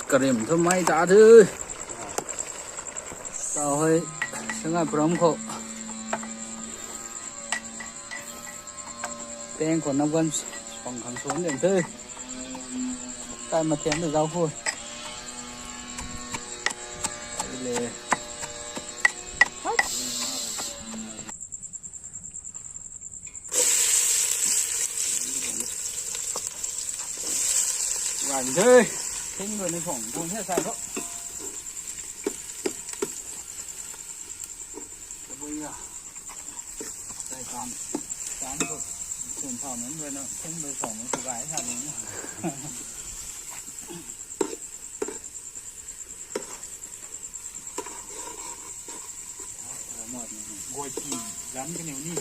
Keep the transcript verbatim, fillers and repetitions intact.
Karim thu mei ta the. Tau hei, sanga pram khou. Peng khou nam gan pang khang suan den the. Tai mathian ta zau khu. Le. Gan the. Thing rui ni phong phong the sai tho. Tabui ya. Sai kam. Kam tho. Sun thau nunc rui na thing rui phong ni tu gay sa ni. Guay pi lam kaniw ni.